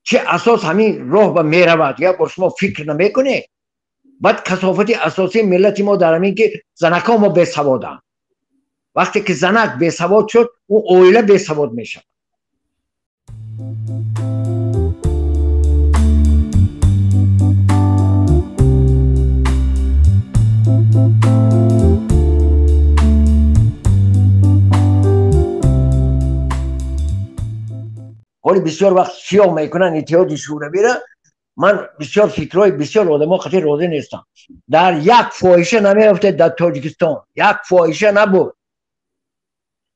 Чӣ асос ҳамин роҳ ба меравад? Як бор шумо фикр намекунед? Баъд касофати асосии миллати мо дар ҳамин ки занакҳо мо бесаводанд. Вақте ки занак бесавод шуд, ӯ оила бесавод мешавад. Ҳоли бисёр вақт сиёҳ мекунанд Иттиҳоди Шӯравиро. Ман бисёр фикрҳои бисёр одамо қатъи розӣ нестам. Дар як фоҳиша намеафтед дар Тоҷикистон, як фоҳиша набуд.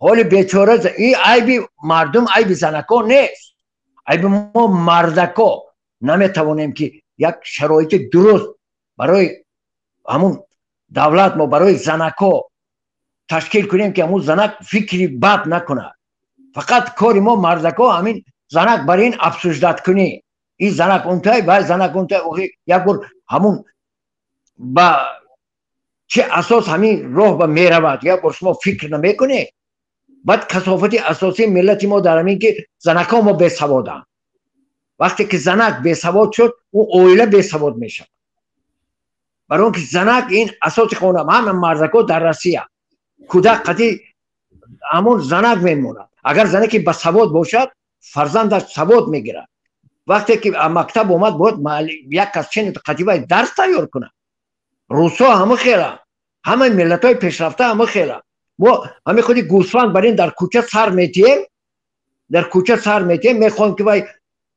Ҳоли бечора ин айби мардум, айби занако нест, айби мо мардако наметавонем ки як шароити дуруст барои ҳамун давлат мо барои занако ташкил кунем ки ҳамун занак фикри бад накунад. Фақат кори мо мардако ҳамин занак бар ин обсуждать кунӣ, ин занак унтай, вай занак унтай. Як бор ҳамун ба чӣ асос ҳамин роҳ ба меравад? Як бор шумо фикр намекунед? Баъд касофати асосии миллати мо дар ҳамин ки занакҳо мо бесаводанд. Вақте ки занак бесавод шуд, ӯ оила бесавод мешавад. Барои он ки занак ин асоси хона, ҳама мардако дар Россия кӯдак қатъи ҳамон занак мемонад. Агар занаке басавод бошад, фарзандаш савод мегирад. Вақте ки мактаб омад, бояд як кас чен қатъи дарс тайёр кунад. Русҳо ҳама хела, ҳамаи миллатҳои пешрафта ҳама хела. Мо ҳамин худи гӯсфанд бар ин дар кӯча сар метиҳем, дар кӯча сар метиҳем, мехоҳем ки вай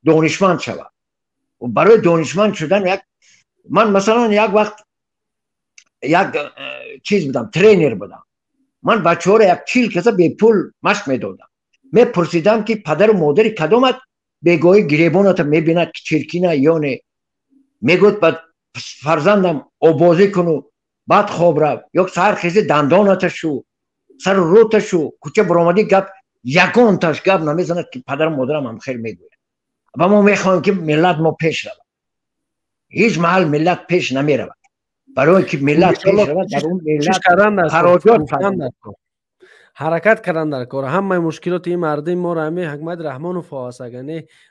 донишманд шавад. Барои донишманд шудан як ман масалан як вақт як чиз будам, тренер будам. Ман бачаҳоро як 40 каса бепул машқ медодам. Мепурсидам ки падару модари кадомат бегоҳӣ гиребоната мебинад ки чиркина ё не. Мегӯяд ба фарзандам обозӣ куну баъд хоб рав, ё саҳар хези дандоната шу, сару рӯта шу, кӯча баромадӣ гап ягонташ гап намезанад ки падару модарам ҳам хел мегӯяд. Ва мо мехоҳем ки миллат мо пеш равад. Ҳеҷ маҳал миллат пеш намеравад. Барои ки миллат пеш равад, дар он миллат хароҷот ҳаракат кардан дар кор. Ҳамаи мушкилоти ин мардуми моро ҳамин Ҳикмат Раҳмонов аст. Агар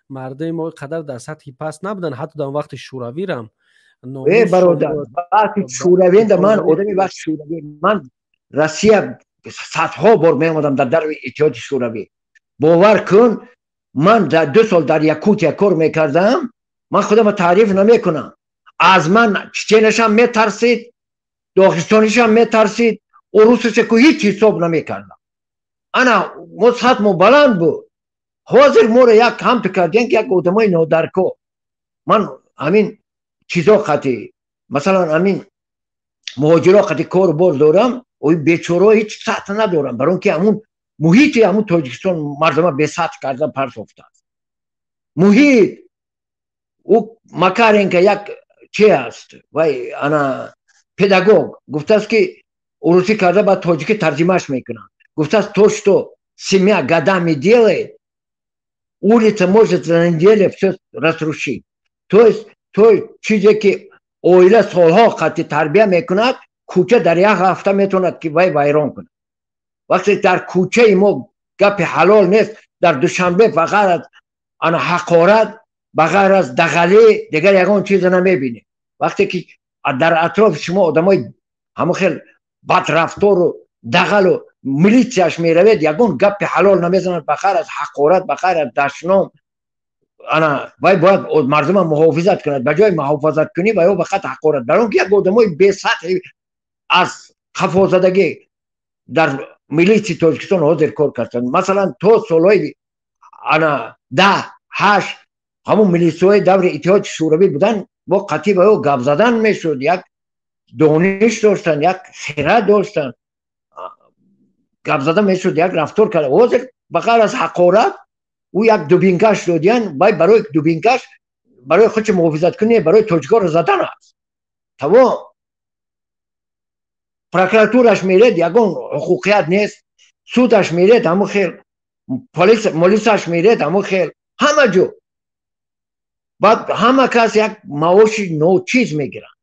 мардуми мо қадар дар сатҳи паст набуданд, ҳатто дар вақти Шӯравирам. Э бародар, вақти Шӯравӣ ман одами вақти Шӯравӣ, ман Россия садҳо бор меомадам дар дари Иттиҳоди Шӯравӣ. Бовар кун, ман дар 2 сол дар Якутия кор мекардам, ман худамро таъриф намекунам. Аз ман чеченашам метарсид, доғистонишам метарсид, урусаша ку ҳеҷ ҳисоб намекардам. Ана мо сатҳмо баланд буд. Ҳозир моро як ҳамту кардем ки як одамои нодарко. Ман ҳамин чизо қатъи, масалан ҳамин муҳоҷиро қатъи кору бор дорам, ои бечораҳо ҳеҷ сатҳ надорам, барои он ки ҳамун муҳити ҳамун Тоҷикистон мардума бесатҳ карда партофтааст. Муҳит ӯ Макаренко як чи аст, вай ана педагог гуфтааст ки урусӣ карда ба тоҷикӣ тарҷимаш мекунанд. Гуфтааст то что семья годами делает, улица может за неделю всё разрушить. То есть то чизе ки оила солҳо қатъи тарбия мекунад, кӯча дар як ҳафта метавонад ки вай вайрон кунад. Вақте дар кӯчаи мо гапи ҳалол нест, дар Душанбе фақат аз ана ҳақорат, ба ғайр аз дағалӣ дигар ягон чиза намебинед. Вақте ки дар атрофи шумо одамои ҳамон хел бадрафтору дағалу милитсияш меравед, ягон гапи ҳалол намезанад, ба ғайр аз ҳақорат, ба ғайр аз дашном. Ана вай бояд мардума муҳофизат кунад. Ба ҷои муҳофизаткунӣ ва ё фақат ҳақорат. Барои он ки як одамои бесатҳи аз қафозадагӣ дар милитсияи Тоҷикистон ҳозир кор карданд. Масалан то солҳои ана 10 8 ҳамун милитсияҳои даври Иттиҳоди Шӯравӣ буданд, бо қатъи ба ё гап задан мешуд, як дониш доштанд, як хират доштанд, гап зада мешуд, як рафтор кард. Ҳозир ба ғайр аз ҳақорат ӯ як дубинкаш додиян, вай барои дубинкаш барои худшо муҳофизат кунӣ, барои тоҷикоро задан аст. Тамом. Прокуратураш меред, ягон ҳуқуқият нест, судаш меред, ҳамон хел, полисаш меред, ҳамон хел, ҳама ҷо. Баъд ҳама кас як маоши ночиз мегиранд.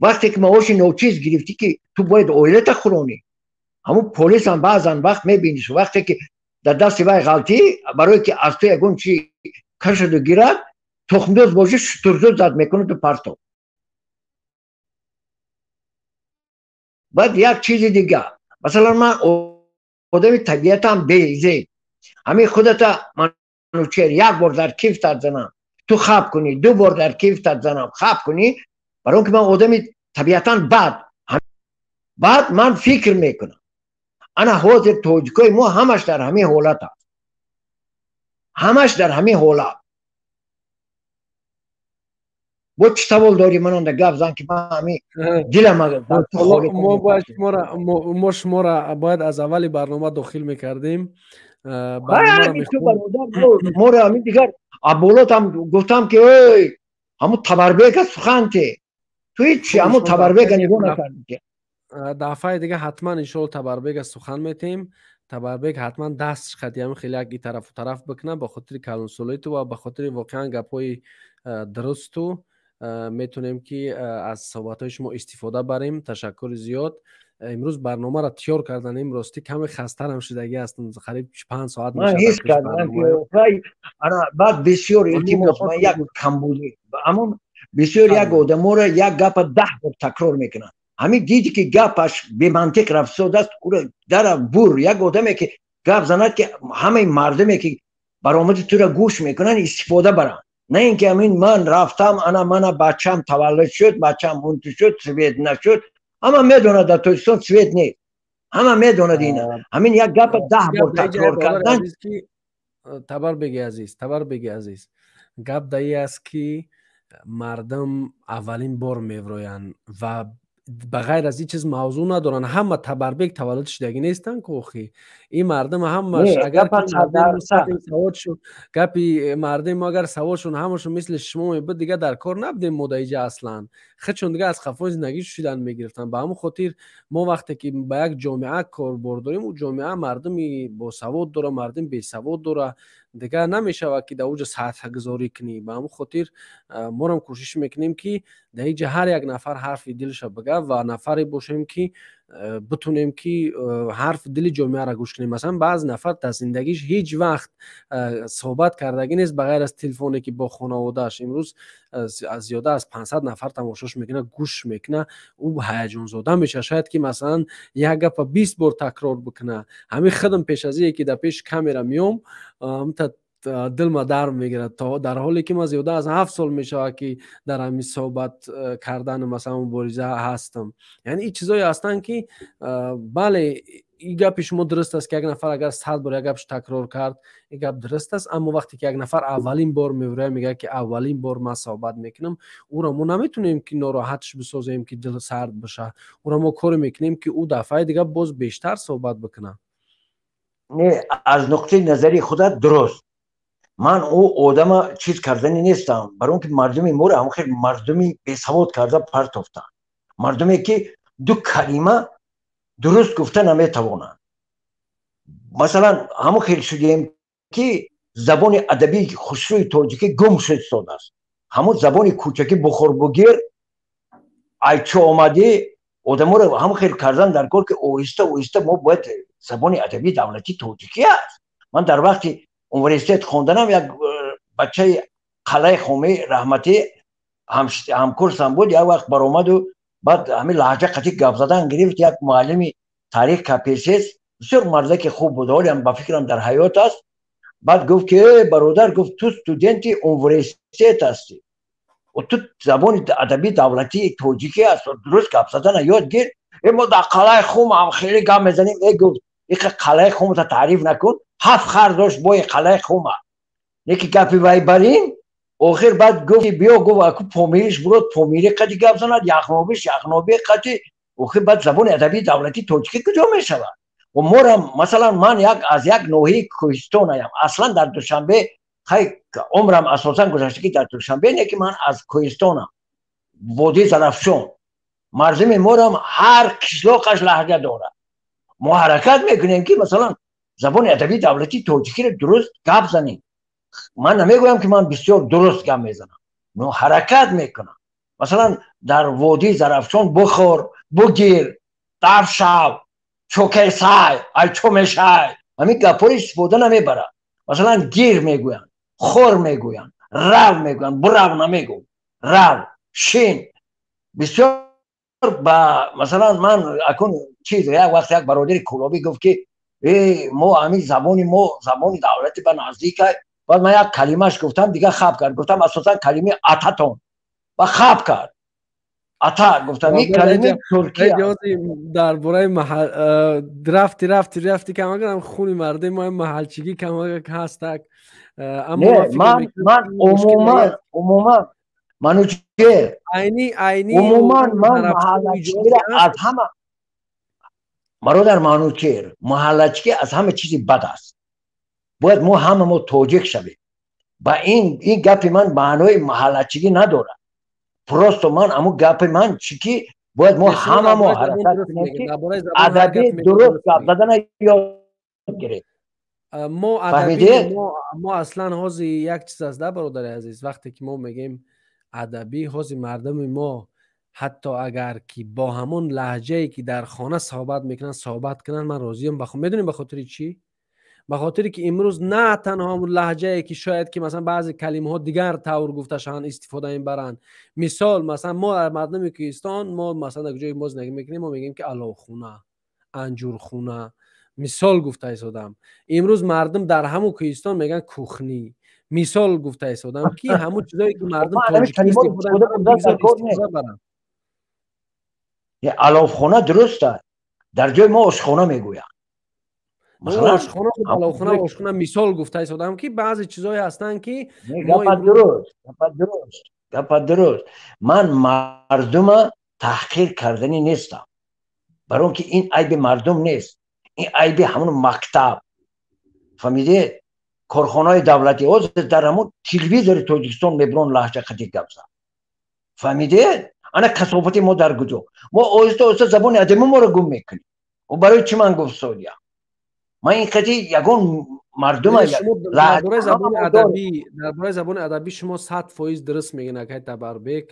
Вақте ки маоши ночиз гирифтӣ ки ту бояд оилата хӯронӣ, ҳамун полисам баъзан вақт мебиниш, вақте ки дар дасти вай ғалтӣ, барое ки аз ту ягон чи кашаду гирад, Тухмдоз бошӣ, шутурзод зад мекунад ту партов. Баъд як чизи дига, масалан, ман одами табиатам безеб, ҳамин худата Манучер як бор дар кифтат занам, ту хаб кунӣ, ду бор дар кифтат занам, хаб кунӣ, барои он ки ман одами табиатан бад, баъд ман фикр мекунам. Ана ҳозир тоҷикои мо ҳамаш дар ҳамин ҳолат аст, ҳамаш дар ҳамин ҳолат. Бо чӣ савол дорӣ? Ман онда гап зан, ки ман ҳамин дилам. Мо шуморо бояд аз аввали барнома дохил мекардем. Моро ҳамин дигар аболотам гуфтам, ки эй, ҳамун Табарбека сухан те, ту ҳичи ҳамун Табарбека нигоҳ накардӣ. Дафъаи дига ҳатман, иншоалло, Табарбека сухан метем. Табарбек ҳатман даст қати ҳамин хеле як тарафу тараф бикунад, ба хотири калонсолиту ва ба хотири воқеан гапҳои дурусту метонем, ки аз суҳбатҳои шумо истифода барем. Ташаккури зиёд. Имрӯз барномаро тиёр карданем, ростӣ каме хастарам шудагӣ ҳастам, қариб 5 соат. Ман ҳис кардам. Баъд бисёр илтимос, ман як камбудӣ, ҳамон бисёр як одаморо як гапа 10 бор такрор мекунанд. Ҳамин диди, ки гапаш бемантиқ рафтодааст, ӯро дара бур. Як одаме, ки гап занад, ки ҳамаи мардуме, ки баромади туро гӯш мекунанд, истифода баранд, на ин ки ҳамин ман рафтам, ана мана бачам таваллуд шуд, бачам унту шуд, свет нашуд. Ҳама медонад, дар Тоҷикистон свет нест, ҳама медонад ина. Ҳамин як гапа 10 бор такрор кардан. Табарбеги азиз, Табарбеги азиз, гап даи аст, ки мардум аввалин бор мевроянд ва ба ғайр аз ин чиз мавзӯъ надоранд. Ҳама Табарбек таваллуд шудагӣ нестанд ку охи. Ин мардум ҳамаш агар гапи мардум, агар саводшон ҳамашон мисли шумо мебуд, дига дар кор набудем мо даиҷа аслан. Худшон дига аз қафои зиндагӣ шудан мегирифтанд. Ба ҳамон хотир мо вақте ки ба як ҷомеа корбор дорем, ӯ ҷомеа мардуми босавод дора, мардум бесавод дора, дигар намешавад, ки дар оҷа сатҳгузорӣ кунӣ. Ба ҳамон хотир морам кӯшиш мекунем, ки дар иҷа ҳар як нафар ҳарфи дилша бигӯяд ва нафаре бошем, ки битунем, ки ҳарфи дили ҷомеаро гӯш кунем. Масалан, баъзе нафар дар зиндагиш ҳеҷ вақт суҳбат кардагӣ нест, ба ғайр аз телефоне, ки бо хонаводааш. Имрӯз зиёда аз 500 нафар тамошош мекунад, гӯш мекунад, ӯ ҳаяҷонзода мешавад. Шояд ки, масалан, як гапа 20 бор такрор бикунад. Ҳамин худам пеш аз ие ки дар пеши камера меом, дилма дарм мегирад, то дар ҳоле ки ман зиёда аз 7 сол мешавад, ки дар ҳамин суҳбат кардану, масалан, мубориза ҳастам. Яъне ин чизое ҳастанд, ки бале, ин гапи шумо дуруст аст, ки як нафар агар 100 бор як гапш такрор кард, ин гап дуруст аст. Аммо вақте ки як нафар аввалин бор меврояд, мегӯяд, ки аввалин бор ман суҳбат мекунам, ӯро мо наметонем, ки нороҳатш бисозем, ки дил сард бошад. Ӯро мо коре мекунем, ки ӯ дафъаи дигар боз бештар суҳбат бикунад. Не, аз нуқтаи назари худат дуруст. Ман ӯ одама чиз кардани нестам, барои он ки мардуми моро ҳамон хел мардуми бесавод карда партофтанд, мардуме, ки ду калима дуруст гуфта наметавонанд. Масалан, ҳамон хел шудем, ки забони адабии хушрӯи тоҷикӣ гум шуд истодааст. Ҳамон забони кӯчакӣ, бухорбугир, айчо омадӣ. Одаморо ҳамон хел кардан дар кор, ки оҳиста оҳиста мо бояд забони адабии давлатии тоҷикӣ аст. Ман дар вақти университет хонданам як бачаи Қалаи Хомӣ, раҳматӣ, ҳамкурсам буд, як вақт баромаду баъд ҳамин лаҳҷа қатӣ гап задан гирифт. Як муаллими таърих КПСС, бисёр мардаки хуб буд, ҳолиам ба фикрам дар ҳаёт аст. Баъд гуфт, ки э бародар, гуфт, ту студенти университет ҳастӣ, ту забони адабии давлатии тоҷикӣ аст, дуруст гап задана ёд гир. Э, мо дар Қалаи Хум ҳам хеле гап мезанем. Э, гуфт, иқа Қалаи Хумта таъриф накун, ҳафт хар дошт бои Қалаи Хума. Неки гапи вай барин охир. Баъд гуфт, биё, гуфт, аку Помириш бурод, помири қади гап занад, яғнобиш яғноби қади. Охир баъд забони адабии давлатии тоҷикӣ куҷо мешавад? Морам, масалан, ман як аз як ноҳияи кӯҳистонаям, аслан дар Душанбе хай умрам асосан гузаштагӣ дар Душанбе, не ки ман аз кӯҳистонам, водии Зарафшон. Мардуми морам ҳар қишлоқаш лаҳҷа дорад. Мо ҳаракат мекунем, ки, масалан, забони адабии давлатии тоҷикиро дуруст гап занем. Ман намегӯям, ки ман бисёр дуруст гап мезанам, но ҳаракат мекунам. Масалан, дар водии Зарафшон бухор, бугир, дафшав, чокесай, айчо мешай, ҳамин гапҳоро истифода намебарад. Масалан, гир мегӯянд, хор мегӯянд. Рав мегӯянд, бурав намегӯ, рав, шин. Бисёр ба масалан ман акун чиз, як вақт як бародари кулобӣ гуфт, ки э, мо ҳамин забони мо забони давлати ба наздика. Баъд ман як калимаш гуфтам, дига хаб кард. Гуфтам асосан калимаи ататон ба хаб кард. Ата гуфтам, ин калимаи туркия. Дар бораи рафти рафти рафти камагам хуни мардуми мо маҳалчигӣ камагак ҳастак. Ман умуман, Манучер, айни айни умуман ман маҳаллачигиро аз ҳама, бародар Манучер, маҳаллачигӣ аз ҳама чизи бад аст. Бояд мо ҳама мо тоҷик шавем. Ба ин гапи ман маънои маҳаллачигӣ надорад. Просто ман аму гапи ман чӣ, ки бояд мо ҳама мо ҳаракат кунем, ки адаби дуруст гап задана ёд гирем. Мо адаби мо аслан ҳозир як чиз аст да, бародари азиз. Вақте ки мо мегӯем адабӣ, ҳозир мардуми мо ҳатто агар ки бо ҳамон лаҳҷае, ки дар хона суҳбат мекунанд, суҳбат кунанд, ман розиям. Медонем ба хотири чӣ? Ба хотире ки имрӯз на танҳо ҳамон лаҳҷае, ки шояд ки масалан баъзе калимаҳо дигар тавр гуфта шаванд, истифода мебаранд. Мисол, масалан, мо дар мардуми кӯҳистон, мо масалан дар ҷои мо зиндагӣ мекунем, мо мегӯем, ки аловхуна, анҷурхуна, мисол гуфта истодам. Имрӯз мардум дар ҳамон кӯҳистон мегӯянд кухни. Мисол гуфта истодам, ки ҳамон чизое, ки мардум тоҷикӣ истифода баранд. Аловхона дуруст аст, дар ҷои мо ошхона мегӯянд. Ошхона, аловхона, ошхона. Мисол гуфта истодам, ки баъзе чизое ҳастанд, ки Гапа дуруст, гапа дуруст. Ман мардума таҳқир карданӣ нестам, барои он ки ин айби мардум нест, ин айби ҳамон мактаб, фаҳмидед, корхонаҳои давлатӣ. Ҳозир дар ҳамон телевизори Тоҷикистон мебурон лаҳҷа қади гап зад, фаҳмидед? Ана касофати мо дар куҷо? Мо оҳиста оҳиста забони адами моро гум мекунем. Барои чӣ ман гуфтсодиям? Ман ин қади ягон мардума Дар бораи забони адабӣ шумо 100% дуруст мегӯед, акай Табарбек.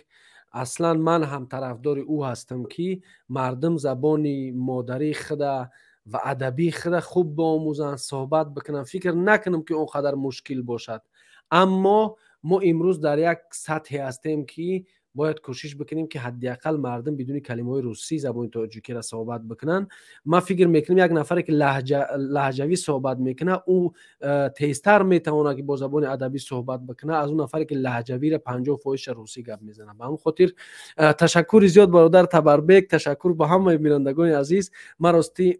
Аслан ман ҳам тарафдори ӯ ҳастам, ки мардум забони модарии худа ва адабии худа хуб биомӯзанд, суҳбат бикунанд. Фикр накунам, ки он қадар мушкил бошад, аммо мо имрӯз дар як сатҳе ҳастем, ки бояд кӯшиш бикунем, ки ҳадди ақал мардум бидуни калимаҳои русӣ забони тоҷикиро суҳбат бикунанд. Ман фикр мекунам, як нафаре, ки лаҳҷавӣ суҳбат мекунад, ӯ тезтар метавонад, ки бо забони адабӣ суҳбат бикунад, аз он нафаре, ки лаҳҷавиро 50 фоизша русӣ гап мезанад. Ба ҳамин хотир ташаккури зиёд, бародар Табарбек, ташаккур ба ҳамаи бинандагони азиз. Ман ростӣ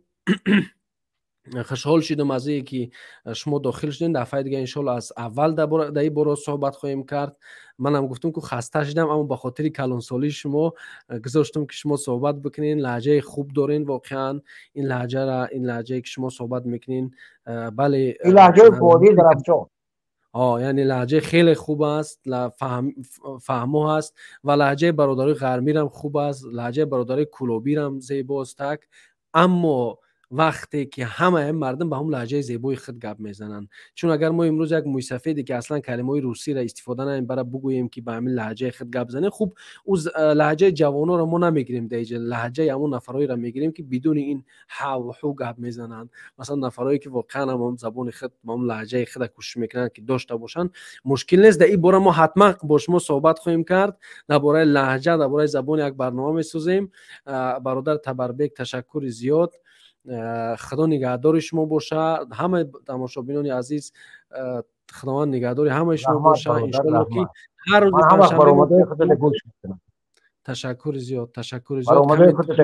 хушҳол шудам аз ие, ки шумо дохил шудем. Дафъаи дига, иншоалло, аз аввал дар ин боро суҳбат хоҳем кард. Манам гуфтам, ку хаста шудам, аммо ба хотири калонсолии шумо гузоштам, ки шумо суҳбат бикунен. Лаҳҷаи хуб дорен воқеан. Ин лаҳҷара, ин лаҳҷае, ки шумо суҳбат мекунен, бале. Яъне лаҳҷаи хеле хуб аст, фаҳмо ҳаст ва лаҳҷаи бародарои ғармирам хуб аст, лаҳҷаи бародарои кулобирам зебост так. Аммо вақте ки ҳамаи мардум ба ҳам лаҳҷаи зебои худ гап мезананд, чун агар мо имрӯз як мӯйсафеде, ки аслан калимаҳои русиро истифода намебара, бугӯем, ки ба ҳамин лаҳҷаи худ гап занем, хуб, ӯ лаҳҷаи ҷавоноро мо намегирем даиҷа, лаҳҷаи ҳамон нафарҳоеро мегирем, ки бидуни ин ҳаву ҳу гап мезананд. Масалан, нафарҳое, ки воқеан ҳам забони худ, ҳам лаҳҷаи худа кӯшиш мекунанд, ки дошта бошанд. Мушкил нест. Дар ин бора мо ҳатман бо шумо суҳбат хоҳем кард. Дар бораи лаҳҷа, дар бораи забон як барнома месозем. Бародар Табарбек, ташаккури зиёд, Худо нигаҳдори шумо боша. Ҳамаи тамошобинони азиз, Худованд нигаҳдори ҳамаи шумо боша. Иншоалло, ки ҳар рӯзи панҷшанбе. Ташаккури зиёд, ташаккури зиёд.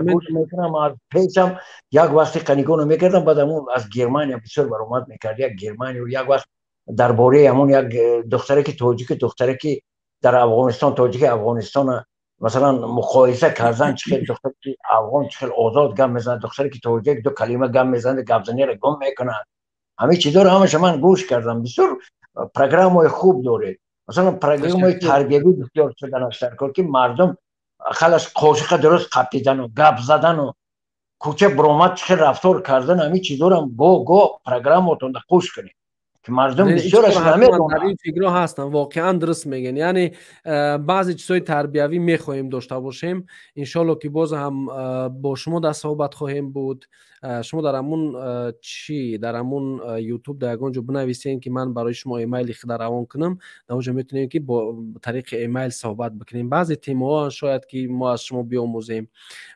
Гӯш мекунам. Аз пешам як вақти қанигоно мекардам, баъд ҳамун аз Германия бисёр баромад мекард, як Германия, як вақт дар бораи ҳамун як духтаре, ки тоҷики, духтаре, ки дар Афғонистон, тоҷики Афғонистона масалан муқоиса кардан, чӣ хел духтаре, ки афғон, чӣ хел озод гап мезанад, духтаре, ки тоҷик, ду калима гап мезанад, гапзаниро гум мекунад. Ҳамин чизоро ҳамаша ман гӯш кардам. Бисёр программаҳои хуб доред. Масалан, программаҳои тарбиявӣ бисёр шуданаш дар кор, ки мардум халас қошиқа дуруст қапидану гап задану кӯча буромад, чӣ хел рафтор кардан, ҳамин чизорам го го программотонда қӯш кунед. Ки мардум бисёраш намедонад. Дар ин фикрҳо ҳастам, воқеан дуруст мегӯен. Яъне баъзе чизҳои тарбиявӣ мехоҳем дошта бошем. Иншоалло, ки боз ҳам бо шумо дар суҳбат хоҳем буд. Шумо дар ҳамун чӣ, дар ҳамун Ютуб дар ягон ҷо бинависем, ки ман барои шумо эмайли худа равон кунам. Дар он ҷо метавонем, ки бо тариқи эмайл суҳбат бикунем. Баъзе темаҳо шояд, ки мо аз шумо биомӯзем.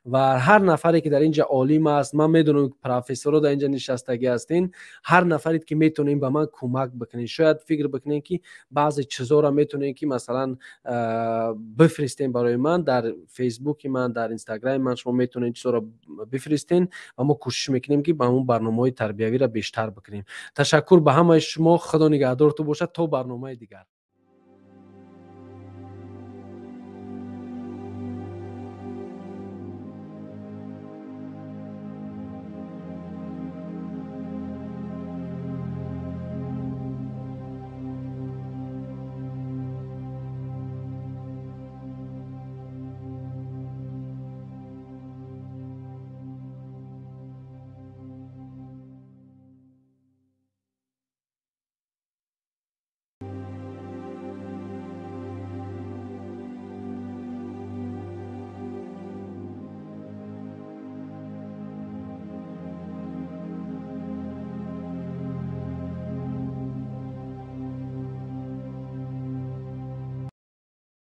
Ва ҳар нафаре, ки дар ин ҷа олим аст, ман медонам, ки профессорро дар ин ҷа нишастагӣ ҳастин, ҳар нафаре, ки метавонем ба ман кӯмак бикунем, шояд фикр бикунем, ки баъзе чизҳоро метавонем, ки масалан бифристем барои ман дар Фейсбуки ман, дар Инстаграми ман. Шумо метавонед чизҳоро бифристен ва мо кӯшиш мекунем, ки ба ҳамон барномаҳои тарбиявиро бештар бикунем. Ташаккур ба ҳамаи шумо. Худо нигаҳдортон бошад то барномаи дигар.